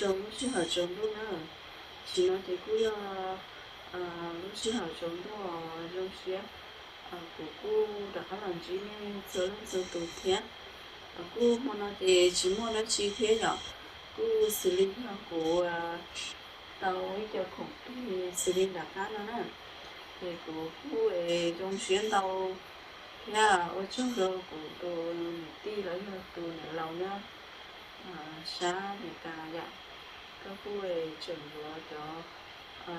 Zoo lub sij hawm tsaus ntuj na, tam sim no ces kuj yog lub sij hawm tsaus ntuj zoo siab. Kuv kuj rov qab los ntsib nej txhua leej txhua tus thiab. Kuj hmo no ces tsis muaj dab tsi thiab yom, kuj xws li yog kuv tau ib co khoom plig xws li nram qab no na, ces kuv kuj zoo siab ntau thiab ua tsaug rau kuv tus niam tij los yog tus niam laus nyob sab Meskas yom. Koj kuj tseem yuav cov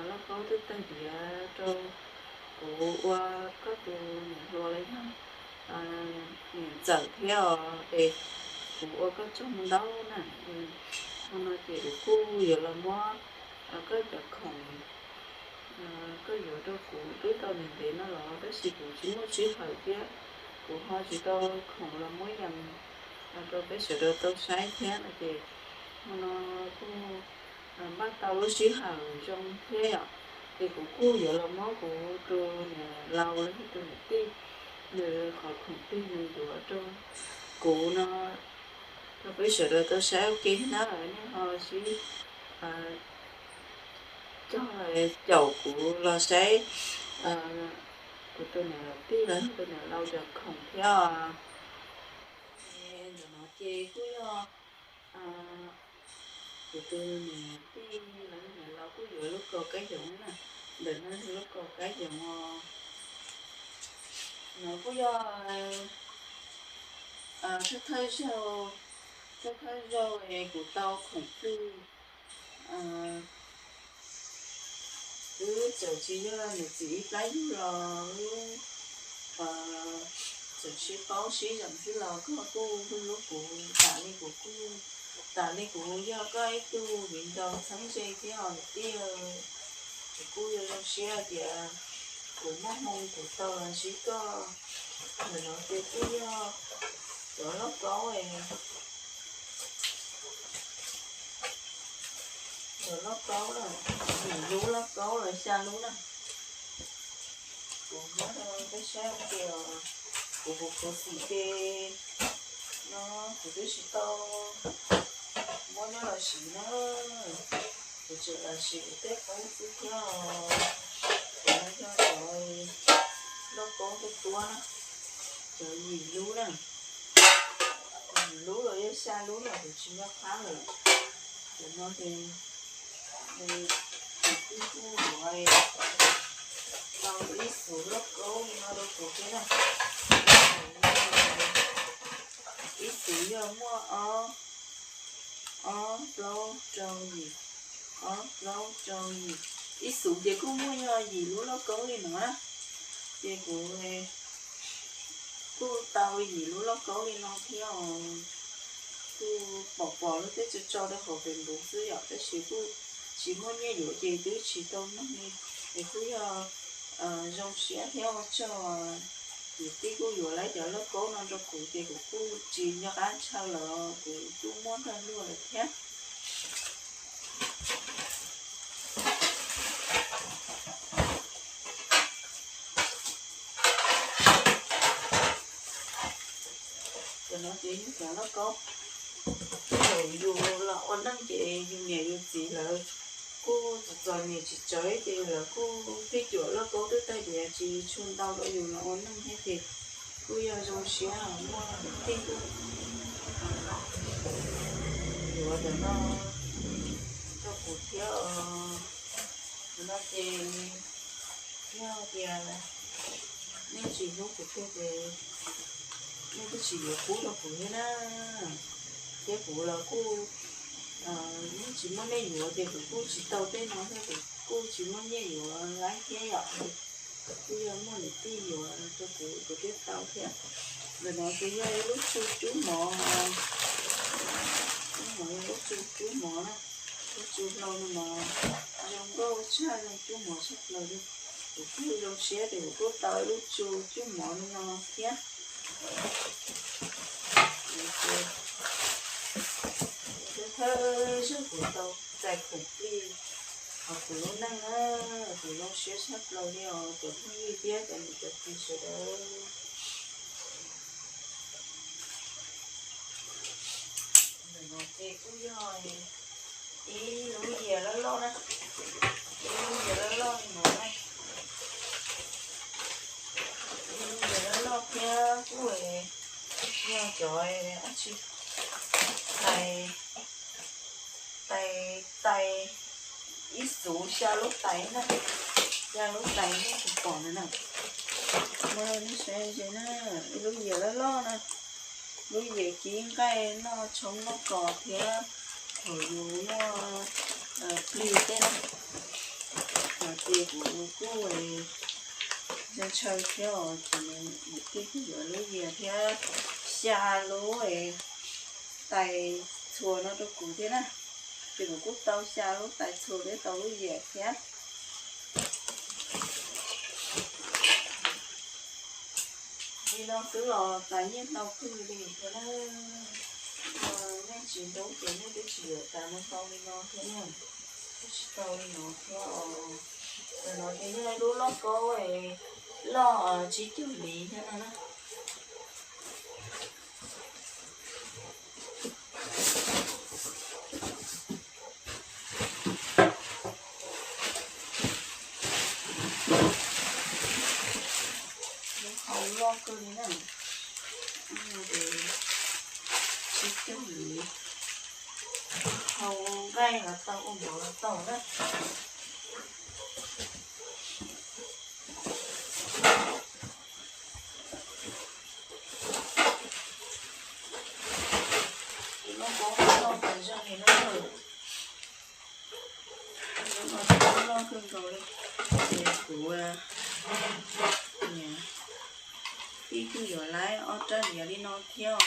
lauj kaub twb tawg diav rau kuv ua koj tus niam hluas los yog niam ntxawm thiab os, es kuv ua koj tsaug ntau na. Hmo no ces kuv kuj yuav los muab koj cov khoom koj yuav rau kuv twb tau ntev ntev no los tab sis kuv tsis muaj sij hawm thiab kuv ho tsis tau khoom los muab yees rau peb sawv daws tau saib thiab no ces hmo no kuj npaj tau lub sij hawm zoo thiab yom, ces kuv kuj yuav los muab kuv tus niam laus los yog tus niam tij nws qhov khoom plig nws yuav rau kuv no rau peb sawv daws tau saib ua ke na. Nej ho sib cog caum kuv los saib kuv tus niam laus tij los yog tus niam laus cov khoom thiab os. Ntawm no ces kuj yog kuv tus niam tij los yog niam laus kuj yuav lub kaus kab yoov na. Ntawm no yog lub kaus kab yoov os. No kuj yog thawj thawj zaug, thawj thawj zaug es kuv tau khoom plig. Wb txawm tsis yog niam txiv ib plab yug los wb txawm sib paub sib zeem xwb los koj kuj hlub hlub kuv tas li kuv kuj, tas li kuv yog koj ib tug viv ncaus txheeb ze thiab os niam tij. Kuv kuj zoo siab tias kuv muaj hmoo kuv tau los ntsib koj. Ntawm no ces kuj yog cov lauj kaub, cov lauj kaub na, yim lub lauj kaub los xya lub na. Kuv muab rau peb saib tias kuv, kuv khuv xim ces no kuv twb tsis tau muab nyob los siv na. Kuv tseem los siv kuv tej qoob xwb thiab os. Kuv no yog cov lauj kaub tuab tuab na, cov yim lub na. Yim lub los yog xya lub los kuv tsis nco qab lawm. Cov no ces kuv kuj kuj yuav tau ib xuv lauj kaub li no rau kuv thiab na. Ib xuv yog muaj ob, ob plaub rau yim, ob plaub rau yim, ib xuv ces kuj muaj yog yim lub lauj kaub li no na. Ces kuv kuj tau yim lub lauj kaub li no thiab os. Kuj pom pom lub teb tso tso rau hauv Facebook xwb yom, tab sis kuj tsis muaj nyiaj yuav ces twb tsis tau mloog li. Es kuj yog zoo siab thiab ua tsaug, niam tij kuj yuav lawv cov lauj kaub no rau kuv ces kuv kuj tsis nco qab ntshaw lawm, kuv kuj muab nrog luag lawm thiab. Cov no ces yog cov lauj kaub thaum yus los ua neej ces yus niam yus txiv lawv kuj txom txom nyem tsis tsawg ces lawv kuj tej cuam lauj kaub twb tag diav tsis tshua ntau rau yus los ua neej thiab ces kuj yog zoo siab muaj niam tij kuj yuav cov no rau kuv thiab os. Cov no ces yog tias nej tsis hlub kuv tiag ces nej twb tsis yuav pub rau kuv thiab na. Thiab kuv los kuj yeej tsis muaj nyiaj yuav ces kuv kuj tsis tau tej no thiab kuv kuj tsis muaj nyiaj yuav laib thiab yom. Kuj yog muaj niam tij yuav rau kuv kuv thiaj tau thiab. Ntawm no ces yog ib lub tsu cub mov, lub mov yog lub tsu cub mov na, lub tsu hlau no mas zoo nkauj tshaj, zoo cub mov tshaj plaws li. Kuv kuj zoo siab ces kuv kuj tau ib lub tsu cub mov no no thiab. Thawj thawj zaug kuv tau txais khoom plig hauv kuv lub neej na, kuv zoo siab tshaj plaws li os cov phooj ywg thiab cov niam cov txiv sawv daws. Ntawm no ces kuj yog Ib lub yias loj loj na, ib lub yias loj loj li no na, ib lub yias loj loj thiab kuj yog cov dab tsi, tais, tais, tais ib xuv xya lub tais na, xya lub tais nej tus pom ntawd na. Muab rau nej saib ze na, ib lub yias loj loj na, lub yias kib nqaij noj tshoob noj kos thiab thaum yus muaj plig tej na. Ces kuv kuj ntshaw ntshaw thiab os, ces kuv kuj yuav lub yias thiab xya lub tais txhuas no rau kuv thiab na. Ces kuv kuj tau xya lub tais txhuas thiab tau lub yias thiab. Li no xwb los tas nyiaj ntau kawg li thiab na. Nej tsis ntub ces nej twb tsis yuav tas ntau ntau li no thiab na. Twb tsis tau li no thiab os. Ntawm no ces yog ib lub lauj kaub loj tsib caug liv thiab no na. Lub hau loj kawg li na, tsib caug liv, hau nqaij los tau, ua mov los tau na. Lub hau loj tas zog li na. Lub no loj kawg nkaus li. Ces kuv tij kuj yuav laiv ob rab diav li no thiab os,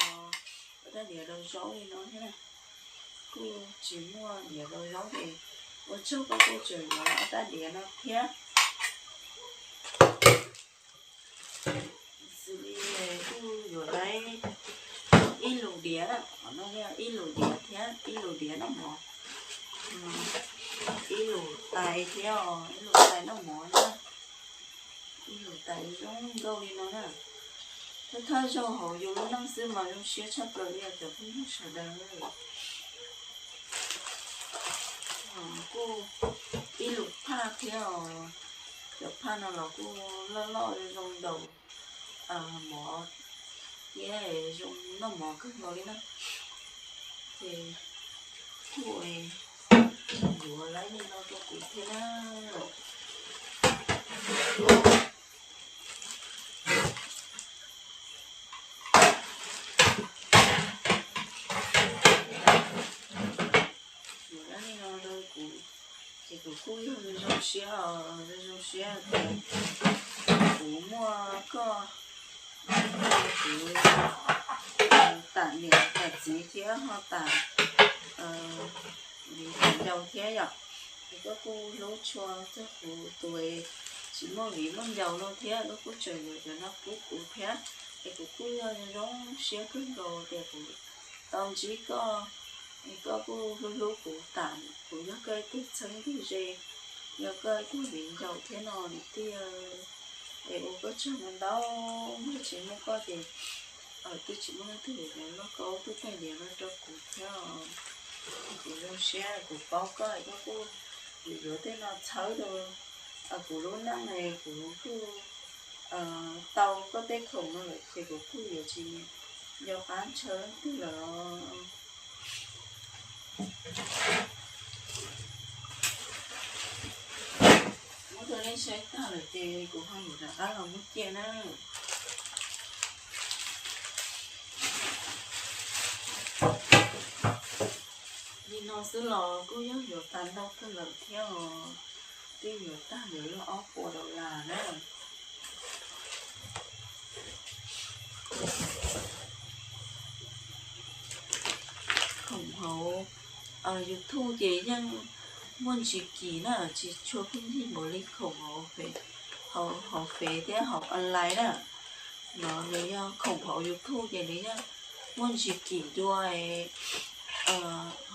ob rab diav rau zaub li no thiab na. Kuj tsis muaj diav rau zaub ces ua tsaug koj kuj tseem yuav ob rab diav no thiab. Xws li kuj yuav laiv ib lus diav, qhov no yog ib lus diav thiab ib lus diav noj mov, ib lus tais thiab os, ib lus tais noj mov na. Ib lus tais zoo nkauj li no na. Thawj thawj zaug hauv yus lub neej xwb mas zoo siab tshaj plaws li os cov phooj ywg sawv daws. Kuj ib lus phaj thiab os, cov phaj no los kuj loj loj zoo ntaus mov thiab zoo noj mov kawg nkaus li na. Ces kuj yuav laiv li no rau kuv thiab na. Yuav laiv li no rau kuv, ces kuv kuj yog zoo siab os, zoo siab tias kuv muaj koj, kuv tam niam tam txiv thiab ho tam viv ncaus thiab yom. Es koj kuj hlub tshua txog kuv tus tsis muaj viv muaj ncaus no thiab, koj kuj tseem yuav cov no pub kuv thiab. Es kuv kuj yog zoo siab kawg nkaus tias kuv tau ntsib koj, es koj kuj hlub hlub kuv tam kuv yog koj ib tug txheeb ib tug ze, yog koj ib tug viv ncaus thiab no tiag. Es ua koj tsaug ntau ntau, yog tsis muaj koj ces twb tsis muaj leej twg yuav cov lauj kaub thiab tais diav no rau kuv thiab. Kuv zoo siab kuv paub koj, koj kuj yuav yuav tej no txhawb rau kuv lub neej, kuv kuj tau koj tej khoom no lawm ces kuv kuj yuav tsis nco qab ntshaw leej twg lawm. Muab rau nej saib tag lawm ces kuv ho yuav rov qab los muab cia na. Li no xwb los kuj yog yuav tas ntau kawg lawm thiab os. Twb yuav tag yuav luag ob puas dollar na. Khoom hauv YouTube ces yeej muaj ntsis kim na, tsis tshua pheej yig npaum li khoom hauv, hauv fev thiab hauv online na. No nws yog khoom hauv YouTube ces nws yeej muaj ntsis kim dua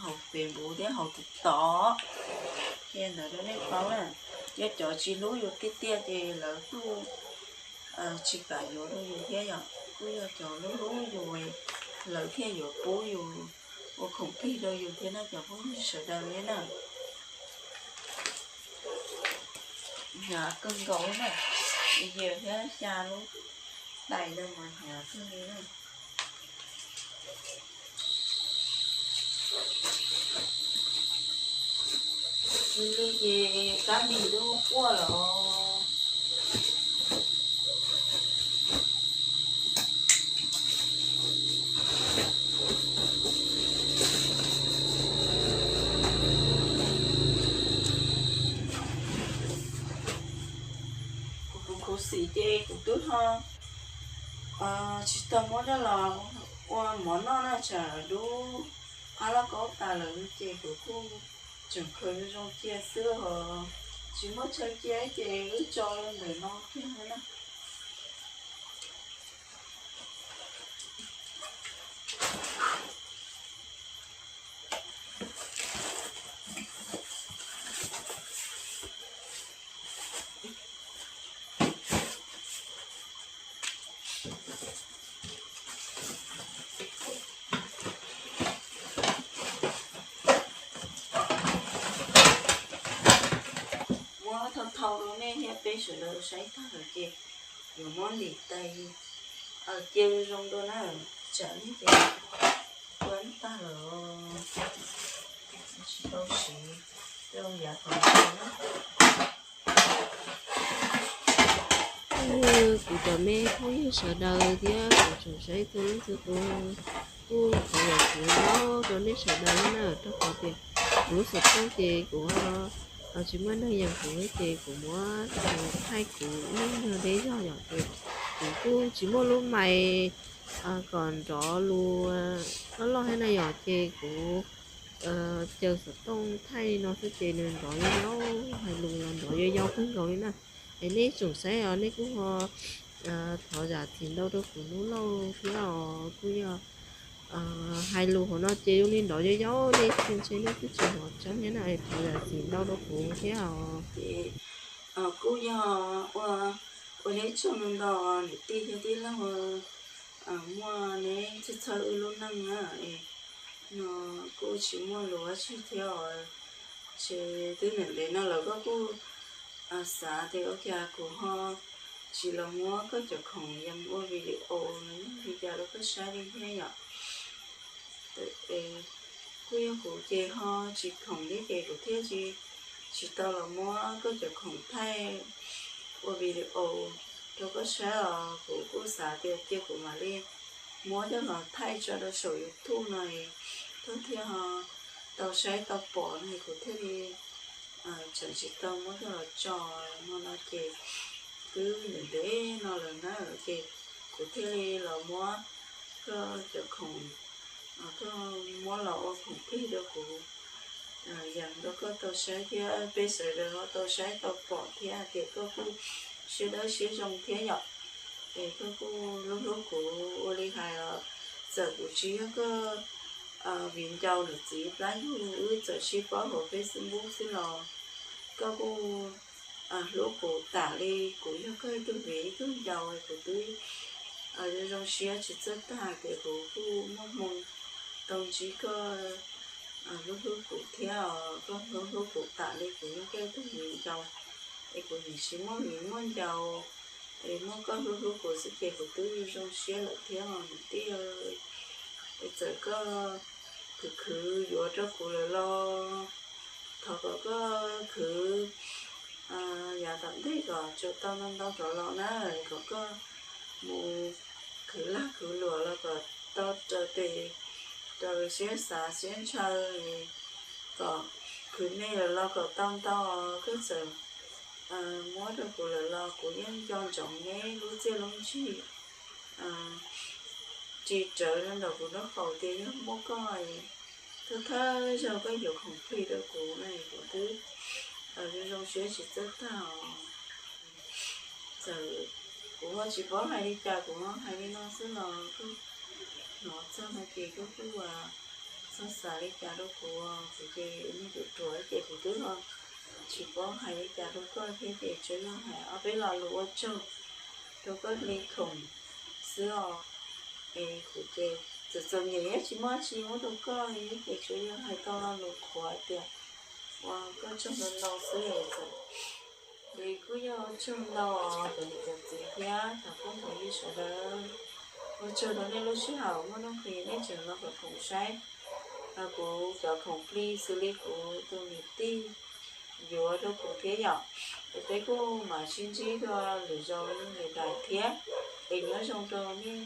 hauv Facebook thiab hauv TikTok. Qhia ntawd rau nej paub na. Yog cov tsis hlub yus tiag tiag ces lawv kuj tsis kam yuav rau yus thiab yom. Kuj yog cov hlub hlub yus, lawv thiaj yuav pub yus Ua khoom plig rau yus thiab na cov phooj ywg sawv daws li na. Hnyav kawg nkaus li na, yim thiab xya lub tais ntawd mas hnyav kawg li na. Xws li ces kab mis lub quaj los. Kuv khuv xim ces kuv twb ho tsis tau muab coj los ua mov noj na, tsam dub qab lauj kaub tas lawm ces kuv kuj tseem khaws zoo cia xwb os. Tsis muaj chaw cia ces wb tso ntawm no kiag na. Muab thau thau rau nej thiab peb sawv daws saib tag lawm ces yuav muab lim tais cia zoo dua na, tsam nej ces ua tag lawm tsis tau siv rau yav tom ntej na. Kuv cov me phooj ywg sawv daws thiab kuv tsoom saib txhua leej txhua tus, kuj thov zam txim ntau rau nej sawv daws na, rau qhov tias kuv lub xov tooj ces kuv tsis muaj neeg yees kuv ces kuv muab thaij kuv ib leeg deb zog yom, ces kuv kuj tsis muaj lub mais kom nrov lus loj loj thiab na yom, ces kuv caw xov tooj thaij li no xwb ces nws nrov yau yau, hais lus los nrov yau yau kawg nkaus li na. Es nej tsoom saib os, nej kuj ho thov zam txim ntau rau kuv lub lauj thiab os, kuj yog hais lus hauv no ces zoo li nrov yau yau, nej tsis ntshe nej twb tsis hnov tseeb thiab na, es thov zam txim ntau rau kuv thiab os. Ces kuj yog ua, ua neb tsaug ntau ntau niam tij thiab tij laug muaj neb txhawj txhawj wb lub neej na, es no kuj tsis muaj lus dab tsi thiab os. Ces twb ntev ntev no lawm koj kuj xav tias ua cas kuv ho tsis los muab koj cov khoom yees ua video los yog li cas rau koj saib li thiab yom. Kuj yog kuv ces ho tsis khoom thiab ces kuv thiaj tsis, tsis tau los muab koj cov khoom thaij ua video rau koj saib os. Kuv kuj xav tias cia kuv mam li muab coj los thaij tso rau saum YouTube no, koj thiaj ho tau saib tau pom no kuv thiaj li tseem tsis tau muab coj los tso. Hmo no ces twb ntev ntev no lawm na, ces kuv thiaj li los muab koj cov khoom, koj muab los ua khoom plig rau kuv yees rau koj tau saib thiab peb sawv daws ho tau saib tau pom thiab hais tias koj kuj siab dawb siab zoo thiab yom. Es koj kuj hlub hlub kuv ua li hais os, txawm kuv tsis yog koj viv ncaus niam txiv plab yug, wb txawm sib paub hauv Facebook xwb los koj kuj hlub kuv tas li kuv yog koj ib tug viv ib tug ncaus, kuv twb zoo zoo siab tsis txawj tag tias kuv kuj muaj hmoo tau ntsib koj hlub hlub kuv thiab os, koj hlub hlub kuv tas li kuv yog koj ib tug viv ncaus, es kuv nim tsis muaj viv muaj ncaus, es muaj koj hlub hlub kuv xwb ces kuv twb zoo siab lawm thiab os niam tij. Es txawm koj khwv khwv yuav rau kuv lawm los thov kom koj khwv yav tom ntej kom tsuas tau ntau ntau rov los na, kom koj mus khwv lag khwv luam los kom tau raws tes raws siab xav siab ntshaw, kom khwv me lawm los kom tau ntau, koj txawm muab rau kuv lawm los kuv yeej nco ntsoov neb lub txiaj lub ntsig tsis rawv rau ntawm kuv nraub qaum tias yog muaj koj thawj thawj zaug koj yuav khoom plig rau kuv na, kuv twb zoo zoo siab tsis txawj tag os. Txawm kuv ho tsis paub hais li cas kuv ho hais li no xwb los koj hnov txog no ces koj kuj txhob xav li cas rau kuv, kuv ces ua neeg ruam ruam ces kuv twb ho tsis paub hais li cas rau koj thiab ces tsuas yog hais ob peb lo lus ua tsaug rau koj li khoom xwb os. Es kuv ces Txom txom nyem yeej tsis muaj tsi muab rau koj li, ces tsuas yog hais tau lo lus qhuav tias ua koj tsaug ntau ntau xwb. Ces kuj yog tsaug ntau cov niam cov txiv thiab cov phooj ywg sawv daws. Ua tsaug rau nej lub sij hawm muaj nuj nqis nej tseem los koom saib kuv cov khoom plig xws li kuv tus niam tij yuav rau kuv thiab yom. Es peb kuj mam sib ntsib dua lwm zaus lwm daim thiab. Es nyob zoo rau nej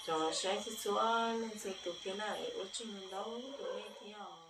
cov saib txhua txhua leej txhua tus thiab na, es ua tsaug ntau rau nej thiab os.